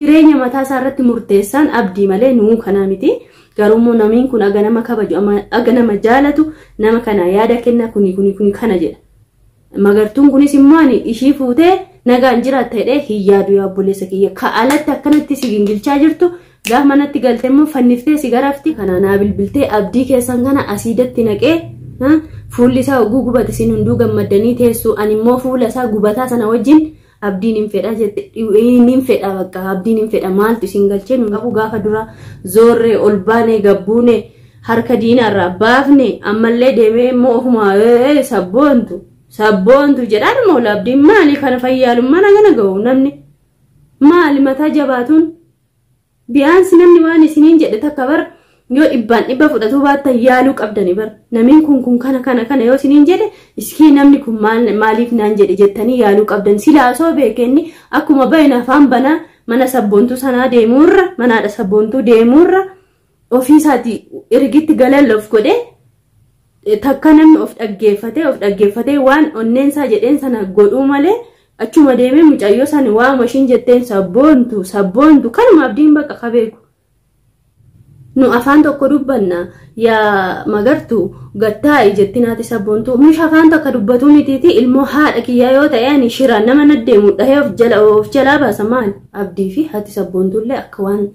Jireenya mataa isaa irratti murteessaan Abdii malee nuu kanaa miti. Garuummoo namiin kun aga nama kabaju, aga nama jaalatu, nama kana yaada kenna, kuni kuni kuni kana jedha. Magartuun kunis immoo ani ishii fuutee nagaan jiraatta jedhee hin yaadu yaa obboleessa kiyya. Ka alatti akkanatti si gingilchaa jirtu gaaf manatti galte immoo fanniftee si garafti. Kana naa bilbiltee Abdii keessan kana asiidatti naqee fuulli isaa oguu gubate isin hunduu gammaddanii teessu, ani immoo fuula isaa gubataa sana wajjin Abdiin hin fedha jette, hin fedha, bakka Abdiin hin fedha, maaltu isin galchee? Nu qabu gaafa dura zoorree ol baanee gabbuune harka diinaarraa baafne, ammallee deemee immoo ofuma Sabboontu Sabboontu jedhaan moola. Abdiin maali kana fayyaalummaa nagana ga'u? Namni maali mataa jabaatuun? Biyaansi namni waan isiniin jedhe takka bar yoo dhibbaan dhibba fudhatuu baattan yaaluu qabdani bar. Namiin kun kun kana kana kana yoo isiniin jedhe, iskii namni kun maaliif naan jedhe jettanii yaaluu qabdan. Silaa osoo beekenni akkuma bayin afaan banaa mana Sabboontuu sanaa deemuurra, mana haadha Sabboontuu deemuurra, ofiisaati ergitti galaloof godhee takka namni of dhaggeeffatee of dhaggeeffatee waan onneensaa jedheen sana godhuu malee, achuma deemee mucayyoo sana waama ishiin jetteen Sabboontu Sabboontu kanuma Abdiin bakka kabeeku. Nu afaan tokko dubbanna yaa Magartu, gattaa'i jettinaati Sabboontu. Mush afaan tokko dubbatu mitiiti, ilmoo haadha kiyyaa yoo ta'e ani shiraan nama naddeemu dhahee of jalaa baasa maali. Abdii fi haati Sabboontullee akka waan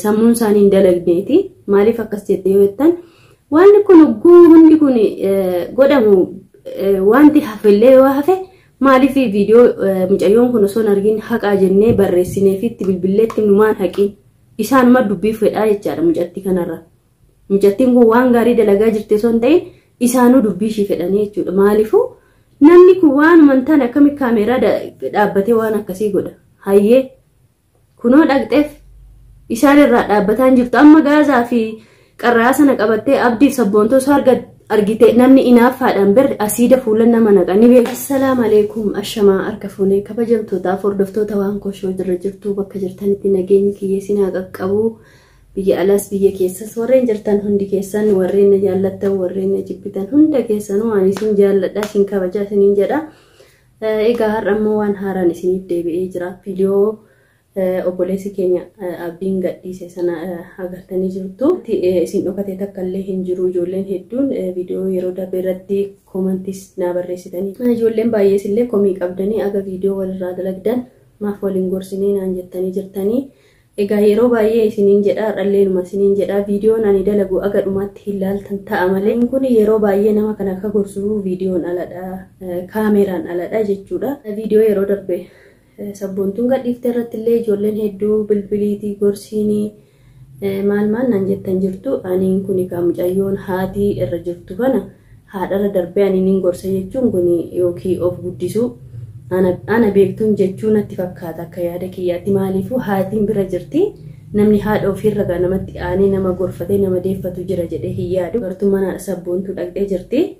sammuun isaanii hin dalagneeti. Maaliif akkas jette yoo jettan, wanni kun hogguu hundi kun godhamu wanti hafellee yoo hafe, maaliif viidiyoo mucayyoon kun osoo hin argin haqaa jennee barreessinee fi itti bilbilleetti numaan haqiin isaanuma dubbii fedhaa jechaadha mucattii kanarra. Mucattiin kun waan gaarii dalagaa jirti osoo hin ta'in isaanuu dubbii ishii fedhanii jechuudha. Maaliifuu namni kun waanuma hin taane akkami kaameeraa dhaabbatee waan akkasii godha? Hayyee, kunoo dhaqxeef isaan irraa dhaabbataa hin jirtu. Amma gaazaa fi qarraa sana qabattee Abdiif Sabboontuu osoo argite namni inaaffaadhaan bir asiida fuula nama naqa ni beeku. Assalaamu alaikum, ashamaa harka fuunee kabajamtootaaf hordoftoota waan koshoo jirra jirtu, bakka jirtanitti nageenyi kiyya isin haa qaqqabu. Biyya alaas biyya keessas warreen jirtan hundi keessan, warreen na jaallattan, warreen na jibbitan, hunda keessanuu ani isin jaalladha, isin kabajaa isiniin jedha. Egaa har'a immoo waan haaraan isiniif deebi'ee jira. Viidiyoo obboleessi keenya Abdiin gadhiise sana agartanii jirtu. Isin dhokatee takka illee hin jiru. Ijoolleen hedduun viidiyoo yeroo darbe irratti koomantiis naa barreessitanii. Ijoolleen baay'ees illee komii qabdanii aga viidiyoo walirraa dalagdan maaf waliin gorsinee naan jettanii jirtanii. Egaa yeroo baay'ee isiniin jedha, har'alleenuma isiniin jedha, viidiyoon ani dalagu aga dhumaatti hin laaltan ta'a malee. Kun yeroo baay'ee nama kana akka gorsu viidiyoon aladha, kaameeraan aladha jechuudha. Viidiyoo yeroo darbe Sabboontuun gadhiifte irratti illee ijoolleen hedduu bilbiliitii gorsiinii maal maal naan jettan jirtu. Aniin kun egaa mucayyoon haatii irra jirtu kana haadharra darbee ani nin gorsa jechuun kun yookiin of guddisuu ana beektuun jechuu natti fakkaata akka yaada kiyyaatti. Maaliifuu haatiin bira jirti, namni haadha ofiirra gaa namatti aanee nama gorfatee nama deeffatu jira jedhee hin yaadu. Magartuu mana haadha Sabboontuu dhaqxee jirti.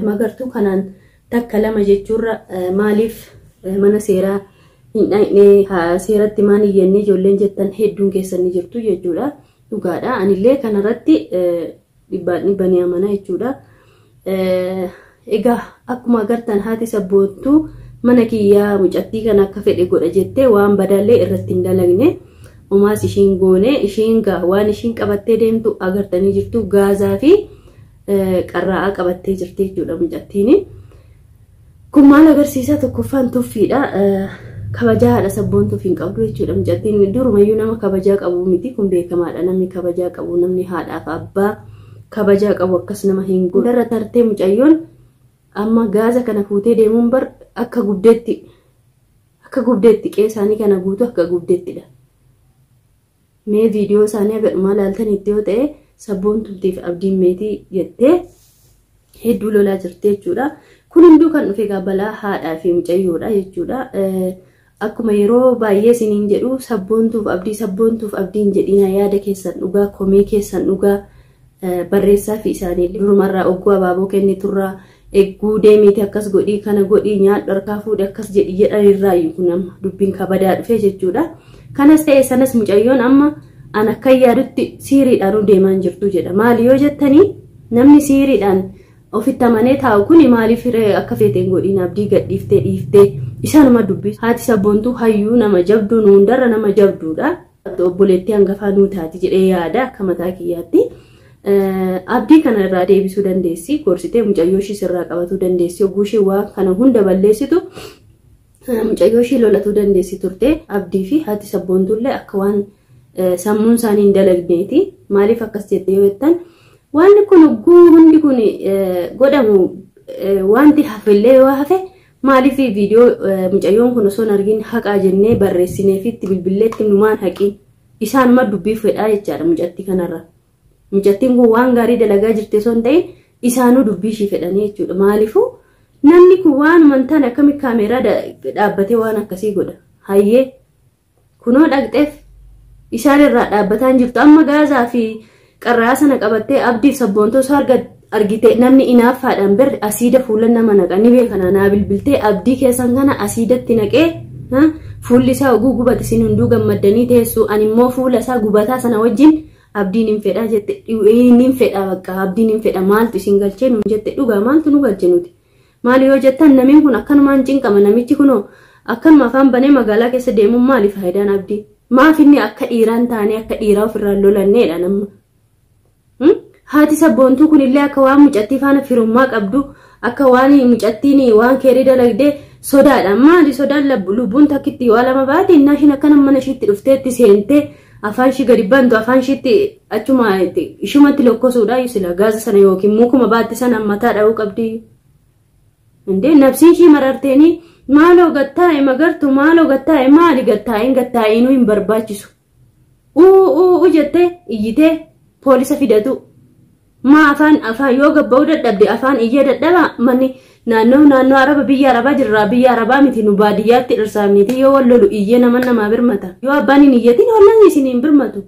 Magartuu kanaan takka lama jechuurra maaliif mana seeraa hin dhaqne, seeratti maan iyyannee ijoolleen jettan hedduun keessan ni jirtu jechuudha. Dhugaadha. Anillee kanarratti dhibbaan dhibba ni amana jechuudha. Egaa akkuma agartan haati Sabboontuu mana kiyyaa mucattii kana akka fedhe godha jettee waan badaallee irratti hin dalagne. Homaas ishiin goone, ishiin gaa waan ishiin qabattee deemtu agartanii jirtu, gaazaa fi qarraa'aa qabattee jirti jechuudha mucattiin. Kun maal agarsiisa? Tokkoffaan tuffiidha. Kabajaa haadha Sabboontuuf hin qabdu jechuudha mucattiin. Durumayyuu nama kabajaa qabu miti, kun beekamaadha. Namni kabajaa qabu, namni haadhaaf abbaa kabajaa qabu akkas nama hin godhu. Irra tartee mucayyoon amma gaaza kana fuutee deemuun bar akka gubdeetti qe'ee isaanii kana guutuu akka gubdeettidha. Mee viidiyoo isaanii aga dhumaa laaltanitti yoo ta'e, Sabboontuutiif Abdiin meetii jettee hedduu lolaa jirti jechuudha. Kun hunduu kan dhufe egaa balaa haadhaa fi mucayyoodha jechuudha. Akkuma yeroo baay'ee isiniin jedhu, Sabboontuuf Abdii, Sabboontuuf Abdiin jedhina, yaada keessan dhugaa, komii keessan dhugaa barreessaa fi isaanii durumarraa ogguu abaaboo kenniturraa egguu deemiiti akkas godhii, kana godhii, nyaadhu, harkaa fuudhi, akkas jedhi jedhanirraayyuu kun amma dubbiin kabadaa dhufe jechuudha. Kanas ta'e sanas mucayyoon amma an akka yaadutti siiriidhaan deemaa hin jirtu jedha. Maali yoo jettanii, namni siiriidhaan ofitti amanee taa'u kuni maaliif akka feeteen godhiin Abdii gadhiiftee dhiiftee Isaanuma dubbii haati sabboontuu hayyuu nama jabduu nu hundarra nama jabduudha. Obboleettii hangafaa nuu taati jedhee yaada akka mataa kiyyaatti. Abdii kana irraa deebisuu dandeessi. Gorsitee mucayyoo ishii sirraa qabatuu dandeessi. Hogguu ishee waan kana hunda balleessitu mucayyoo ishii lolatuu dandeessi turte. Abdii fi haati sabboontullee akka waan sammuun isaanii hin dalagneeti. Maaliif akkas jette yoo jettan wanni kun hogguu hundi kun godhamu wanti hafellee yoo hafe maaliif viidiyoo mucayyoon kun osoo hin argin haqaa jennee barreessinee fi itti bilbilleetti numaan haqii isaanuma dubbii fedhaa jechaadha mucattii kanarra. Mucattiin kun waan gaarii dalagaa jirti osoo hin ta'in isaanuu dubbii ishii fedhanii jechuudha. Maaliifuu namni kun waanuma hin taane akkami kaameeraa dhaabbatee waan akkasii godha. Hayyee kunoo dhaqxeef isaan irraa dhaabbataan jirtu amma gaazaa fi qarraa sana qabattee abdiif sabboontuu osoo argite namni inaaffaadhaan bir asiida fuula nama naqa ni beekana naa bilbiltee abdii keessan kana asiidatti naqee fuulli isaa oguu gubate isin hunduu gammaddanii teessu ani immoo fuula isaa gubataa sana wajjin abdiin hin fedhaa jette hin fedhaa bakka abdiin hin fedha maaltu isin galchee nuun jette dhugaa maaltu nu galche nuti maali yoo jettan namiin kun akkanumaan cinqama namichi kunoo akkanuma afaan banee magaalaa keessa deemuun maali faayidaan abdii maaf inni akka dhiiraan taanee akka dhiiraa ofirraan lolanneedha nama. Haati sabboontuu kunillee akka waan mucattii faana firummaa qabdu akka waan mucattiin waan keerii dalagdee sodaadha. Maali sodaan lubbuun takkitti waa lama baate innaa ishiin akkana mana ishiitti dhufteetti seentee afaan ishii gadi bantu afaan ishiitti achuma ishumatti lokkosuudha sila gaaza sana yookiin mukuma baatte sana mataa dha'uu qabdi. Indee nabsiin ishii mararteenii maaloo gattaa'e magartu maaloo gattaa'e maali gattaa'een gattaa'inuu hin barbaachisu. Uu jettee iyyitee poolisa fidatu. Ma afaan afaan yoo gabba'uu dadhabde afaan iyyee dadhaba manni naannoo araba biyya arabaa jirra biyya arabaa miti nu baadiyyaatti dhirsaamniti yoo wal lolu iyyee nama namaa birmata yoo abbaan hin iyyatin hollaan isin hin birmatu.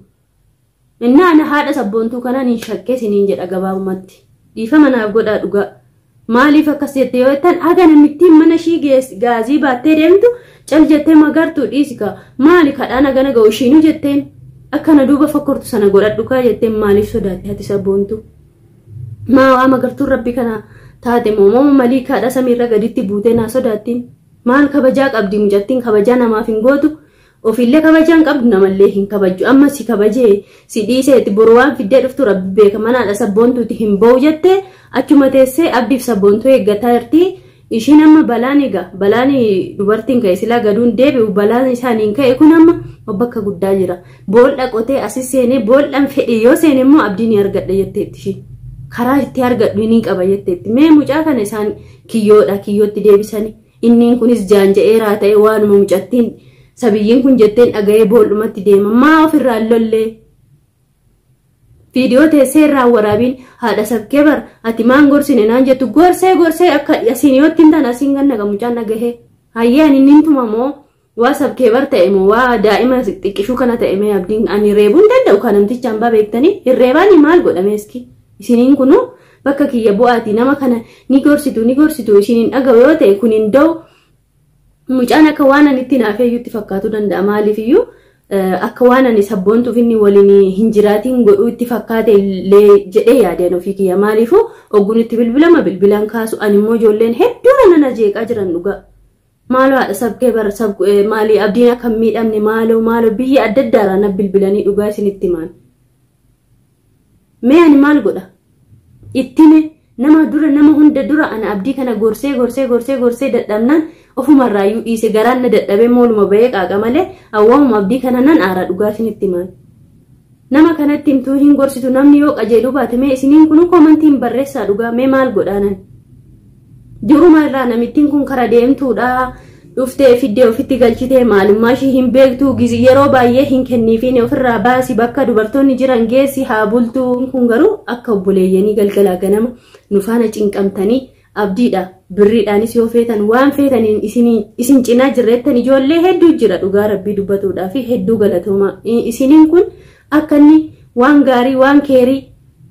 Innaa ana haadha sabboontuu kanaan hin shakkee isiniin jedha gabaabumatti dhiifama naaf godhaa dhugaa. Maaliif akkas jette yoo jettan haga namittiin mana ishii gaazii baattee deemtu cal jettee magartuu dhiisika maali kadhaan hagana ga'u ishiinuu jetteen akkana duuba fokkortu sana godhadhu kaa jetteen maaliif sodaatte haati sabboontuu. Maa waa magartuun rabbi kana taate moo malii kaadha samiirra gaditti buutee naa sodaattiin maal kabajaa qabdi mucattiin kabajaa namaaf hin gootu ofiillee kabajaa hin qabdu namallee hin kabajju amma si kabajee si dhiiseeti boru waan fiddee dhuftu rabbi beeka manaadha sabboontuuti hin ba'u jettee achuma teessee abdiif sabboontuu eeggataa jirti. Ishiin amma balaan egaa balaan dubartiin ka'e silaa gaduun deebi'u balaan isaaniin ka'e kun amma bakka guddaa jira. Bool'a qotee asis seenee bool'aan fedhe yoo seene immoo abdii ni argadha jetteetti ishiin. Karaa itti argadhu ni qaba jetteetti. Mee mucaa kana isaan kiyyoodha kiyyootti deebisanii. Inniin kunis jaanja'eeraa ta'e waanuma mucattiin sabiyyiin kun jetteen dhaga'ee bool'umatti deema. Maa ofirraan lollee? Viidiyoo teessee irraa waraabiin haadha sabkee bar ati maan gorsine naan jettu gorsee gorsee akka asiin yoo ittiin taane asiin ganna mucaan dhagahee. Hayyee ani nin tuma moo waa sabkee bar ta'e moo waa daa'ima xiqqishuu kana ta'e mee abdiin ani reebuu hin danda'u kan namticha hambaa beektanii hin maal godhame iski. Isiniin kunu bakka kiyya bu'aati nama kana ni gorsitu isiniin dhaga'u yoo ta'e kun hin da'u mucaan akka waan ani itti naafeeyyuutti fakkaatu danda'a maaliifiyyuu akka waan ani sabboontuuf inni waliin hin jiraatiin godhuu itti fakkaate illee jedhee yaadeen ofii kiyya maaliifuu ogguun itti bilbilama bilbilaan kaasu ani immoo ijoolleen hedduu nana jeeqaa jiran dhugaa. Maaloo haadha sabkee bara maalii abdiin akka hin miidhamne maaloo maaloo biyya adda addaarraa na bilbilanii dhugaa isinitti himaan. Mee ani maal godha? Ittime nama dura nama hunda dura ana abdii kana gorsee gorsee gorsee gorsee dadhabnaan ofumarraayyuu dhiise garaan na dadhabee mooluma bahee qaaqa malee awwaamuma abdii kana nan aara dhugaa isinitti himaan. Nama kanatti himtuu hin gorsitu namni yoo qajeeluu baate mee isiniin kun koomantiin barreessaa dhugaa mee maal godhaanan? Duruma irraa namittiin kun kara deemtuudha. Dhuftee fiddee ofitti galchitee maalummaa ishii hin beektu yeroo baay'ee hin kenniifiin ofirraa baasi bakka dubartoonni jiran geessi haa bultu. Kun garuu akka obboleeyyanii galgalaa ganama nu faana cinqamtanii abdiidha birriidhaanis yoo feetan waan feetaniin isin cinaa jirreettan ijoollee hedduu jira dhugaa rabbii dubbatuudhaa fi hedduu galatoomaa. Isiniin kun akka inni waan gaarii waan keerii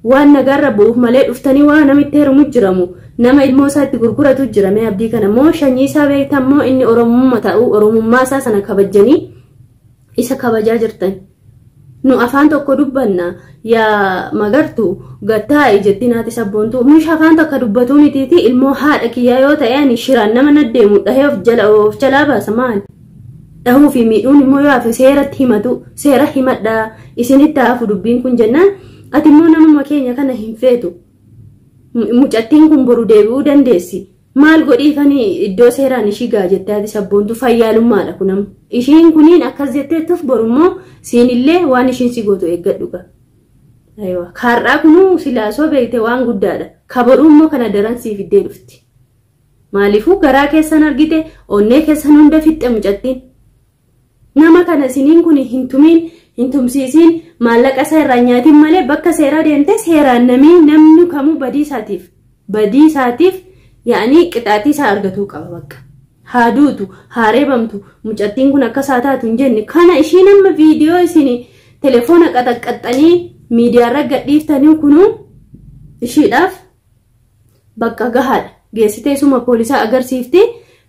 waan nagaarra bu'uuf malee dhuftanii waan namitti heerumu jiramu nama ilmoo isaatti gurguratu jira mee abdii kana moo shanyii isaa beektan moo inni oromummaa ta'uu oromummaa isaa sana kabajanii isa kabajaa jirtan. Nu afaan tokko dubbanna yaa Magartu gattaa'i jetti naati Sabboontuu. Mush afaan tokko dubbatuu mitiiti ilmoo haadha kiyyaa yoo ta'e ani shiraan nama naddeemu dhahee of jalaa baasa maali? Dhahuu fi miidhuun immoo yoo hafe seeratti himatu seera himadhaa isinitti hafu dubbiin kun jennaan ati immoo namuma keenya kana hin feetu. Mucattiin kun boru deebi'uu dandeessi. Maal godhiifanii iddoo seeraan ishii gaa jettee ati Sabboontuu fayyaalummaadha kun amma. Ishiin kuniin akkas jetteettuuf borummoo siinillee waan ishiin si gootu eeggadhu gaa. Kaarraa kunuu silaasoo beekte waan guddaadha. Kaboruu immoo kana daran sii fiddee dhufti. Maaliifuu garaa keessan argite onnee keessan hunda fixxe mucattiin. Nama kana isiniin kun hin tumiin hin tumsiisiin maallaqa isaa irraa nyaatiin malee bakka seeraa deemte seeraan namni kamuu badii isaatiif yaani qixaatii isaa argatuu qaba bakka. Haa duutu haa reebamtu mucattiin kun akkas haa taatu hin jenne kana ishiin amma viidiyoo isin telefoona qaxaqqaxxanii miidiyaarra gadhiiftanii kunuu ishiidhaaf bakka gahaadha. Geessitee suma poolisaa agarsiifti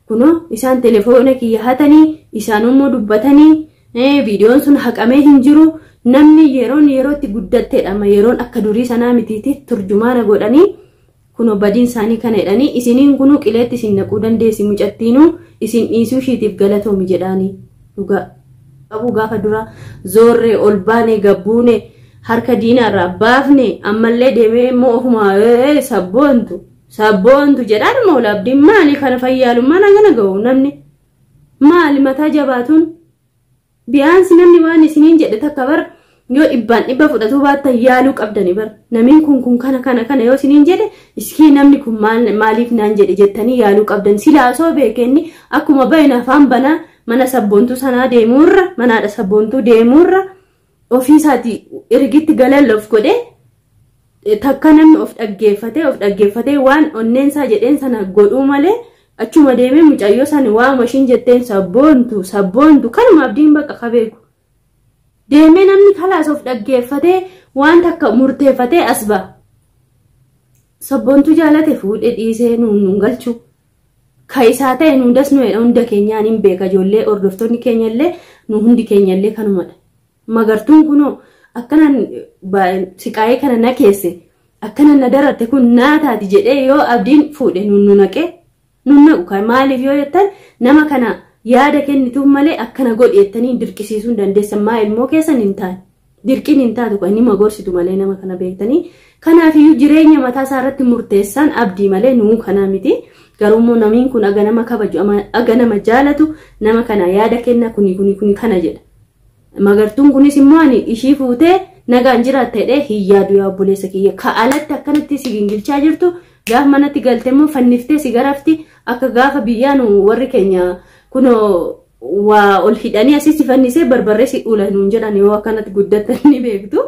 kunoo isaan telefoona kiyya hatanii isaan immoo dubbatanii viidiyoon sun haqamee hin jiru namni yeroon yerootti guddatteedha amma yeroon akka durii sanaa mitiitti turjumaana godhanii kunoo badiin isaanii kana jedhanii isiniin kunuu qileetti isin naquu dandeessi mucattiinuu isin dhiisuu ishiitiif galatoomi jedhaanii dhugaa qabu gaafa dura zoorree ol baane gabbuune harka diinaarraa baafne ammallee deemee immoo ofuma sabboontu sabboontu jedhaan moola abdiin maali kana fayyaalummaan hangana ga'u namni maali mataa jabaatuun biyaansi namni waan isiniin jedhe takka bar yoo dhibbaan dhibba fudhatuu baattan yaaluu qabdani bar namiin kun kana kana kana yoo isiniin jedhe iskii namni kun maaliif naan jedhe jettanii yaaluu qabdan silaasoo beekenni akkuma bayna afaan banaa mana Sabboontuu sanaa deemuurra mana haadha Sabboontuu deemuurra ofiisaati ergitti galaloof godhe takka namni of dhaggeeffatee waan onneensaa jedheen sana godhuu malee achuma deemee mucayyoo sana waama ishiin jetteen sabboontu kanuma abdiin bakka kabeeku. Deemee namni kalaas of dhaggeeffatee waan takka murteeffatee as ba'a. Sabboontuu jaalate fuudhee dhiisee nuun galchu. Ka isaa ta'e nuun das nu hunda keenyaan hin beeka ijoollee hordoftoonni keenyallee nu hundi keenyallee kanumadha. Magartuun kunoo akkanaan siqaayee kana na keesse akkanaan na daratte kun naa taati jedhee yoo abdiin fuudhe nuun nu naqee nuun naqu kan maaliif yoo jettan nama kana yaada kennituuf malee akkana godhi jettanii dirqisiisuu hin dandeessan maa ilmoo keessan hin taane dirqiin hin taatu kan inni magorsitu malee nama kana beektanii kanaafiyyuu jireenya mataa isaa irratti murteessaan abdii malee nuu kanaa miti garuummoo namiin kun aga nama kabaju aga nama jaalatu nama kana yaada kenna kuni kuni kuni kana jedha. Magartuun kunis immoo ani ishii fuutee nagaan jiraatte jedhee hin yaadu yaa obboleessa kiyya ka alatti akkanatti si gingilchaa jirtu gaafa manatti galte immoo fanniftee si garafti akka gaafa biyyaa nu warri keenya kunoo waa ol hidhanii asii si fannisee barbarree si ula nuun jedhan yoo akkanatti guddattan ni beektu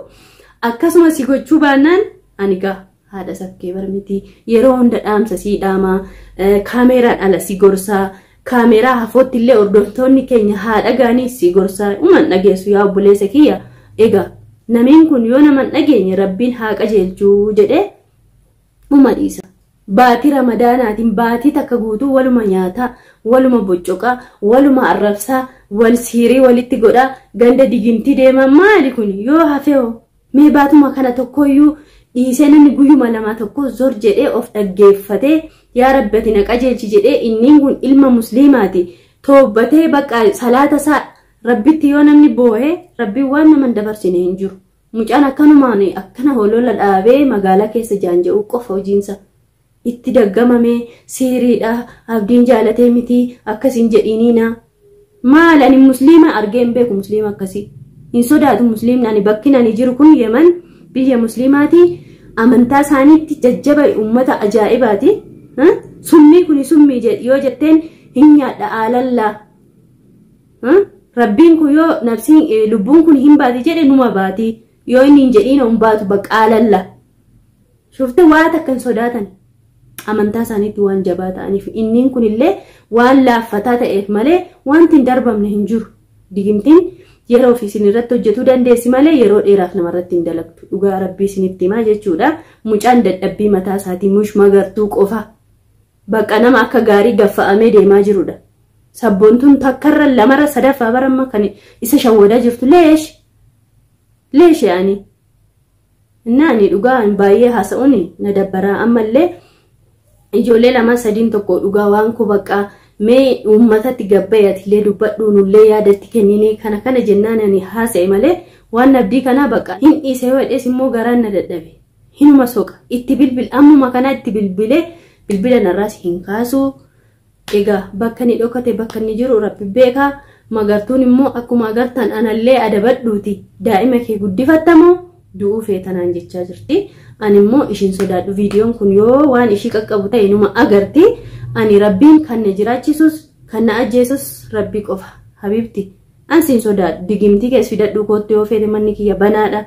akkasuma si gochuu baannaan ani gaa haadha sakkee barmiti yeroo hunda dhaamsa si dhaamaa kaameeraan ala si gorsaa kaameeraa hafootti illee hordoftoonni keenya haadha gaanii si gorsaa uuman dhageessu yaa obboleessa kiyya egaa namiin kun yoo naman dhageenye rabbiin haa qajeelchuu jedhee uma dhiisa. Baatii ramadaanaatiin baatii takka guutuu waluma nyaataa waluma boccoqaa waluma arrabsaa wal siirii walitti godhaa ganda digimtii deemaa maali kun yoo hafeoo mee baatuma kana tokkoyyuu dhiisee namni guyyuma lama tokko zor jedhee of dhaggeeffatee yaa rabbi ati na qajeelchi jedhee inni kun ilma musliimaati toobbatee bakka salaata isaa rabbitti yoo namni boo'ee rabbiin waan nama hin dabarsine hin jiru. Mucaan akkanumaan akkana holola dhaabee magaalaa keessa jaanja'uu qofa hojiinsa itti daggamamee siiriidha abdiin jaalatee miti akkasiin jedhiniina maal ani musliima argee hin beeku musliima akkasii hin sodaatu musliimni ani bakki ani jiru kun Yemen biyya musliimaati amantaa isaaniitti jajjaba uummata ajaa'ibaati summii kuni summii yoo jetteen hin nyaadha aalallaa rabbiin kun yoo nafsiin lubbuun kun hin baati jedhe numa baati yoo inni hin jedhiin hin baatu bakka aalallaa shufte waa takka hin sodaatan amantaa isaaniitti waan jabaa ta'aniif inniin kunillee waan laaffataa ta'eef malee wanti hin darbamne hin jiru digimtiin yeroo ofii isin irratti hojjetuu dandeessi malee yeroo dheeraaf namarratti hin dalagtu dhugaa rabbii isinitti himaa jechuudha mucaan dadhabbii mataa isaatii mush magartuu qofa bakka nama akka gaarii gaffa'amee deemaa jirudha sabboontuun takkarra lamarra sadaffaa baramma kan isa shawwadaa jirtu leesh Leeshee ani. Inni dhugaa baay'ee haasa'uun na dabbaraa ammallee ijoollee 2 3 1 dhugaa waan koo baqqaa mee uummatatti gabbayyatillee dubbadhu nullee yaadatti kenninee kana kana jennaan ani haasa'e malee waan abdii kanaa baqa hin dhiisee wadhees immoo garaan na dadhabe hinuma soqa itti bilbil ammuma kana itti bilbilee bilbila narraas hin kaasu egaa bakka inni dhokate bakka inni jiru rabbi beekaa magartuun immoo akkuma agartan anallee adabadhuuti daa'ima kee guddifattamoo du'uu feetanaan jechaa jirti ani immoo ishiin sodaadhu viidiyoon kun yoo waan ishii qaqqabu ta'e numa agarti ani rabbiin kan na jiraachisus kan na ajjeesus rabbi qofa habiibti ansiin sodaadhu digimtii kees fidadhu kootti yoo feete manni kiyya banaadha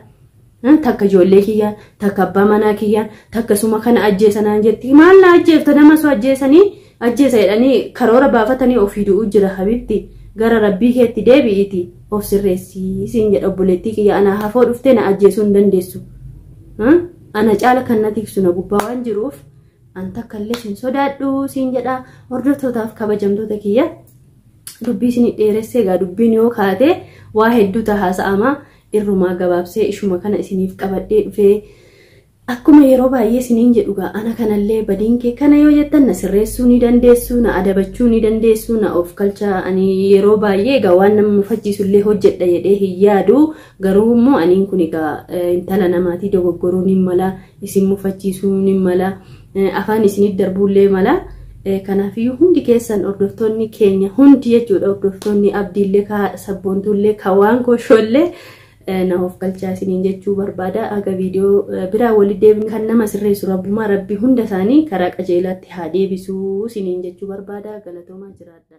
takka ijoollee kiyya takka abbaa manaa kiyya takka suma kana ajjeesanaan jetti maal na ajjeefta nama soo ajjeesanii ajjeesa jedhanii karoora baafatanii ofii du'uu jira habiibti gara rabbii keetti deebi'iiti of sirreessii siin jedha obboleettii kiyya ana hafoo dhuftee na ajjeesuu hin dandeessu ana caala kan na tiksu na gubbaa waan jiruuf an takka illee siin sodaadhu siin jedha hordoftootaaf kabajamtoota kiyya dubbii isin dheeressee egaa dubbiin yoo kaate waa hedduu haasa'ama irrumaa gabaabsee ishuma kana isiniif qabadhee dhufee akkuma yeroo baay'ee isiniin jedhu gaa ana kanallee badiin kee kana yoo jettan na sirreessuu ni dandeessu na adabachuu ni dandeessu na of kalcha ani yeroo baay'ee egaa waan nama mufachiisu illee hojjedha jedhee hin yaadu garuu immoo aniin kun egaa intala namaatii dogoggoruu ni mala isin mufachiisuu ni mala afaan isinit darbuullee mala kanaafiyyuu hundi keessan hordoftoonni keenya hundi jechuudha hordoftoonni abdiillee ka sabboontuullee ka waan koshoollee na of galchaa isiniin jechuu barbaada aga viidiyoo biraa walitti deebinu kan nama sirreessu rabbumaa rabbi hunda isaanii karaa qajeelaatti haa deebisuu isiniin jechuu barbaada galatoomaa jiraadha.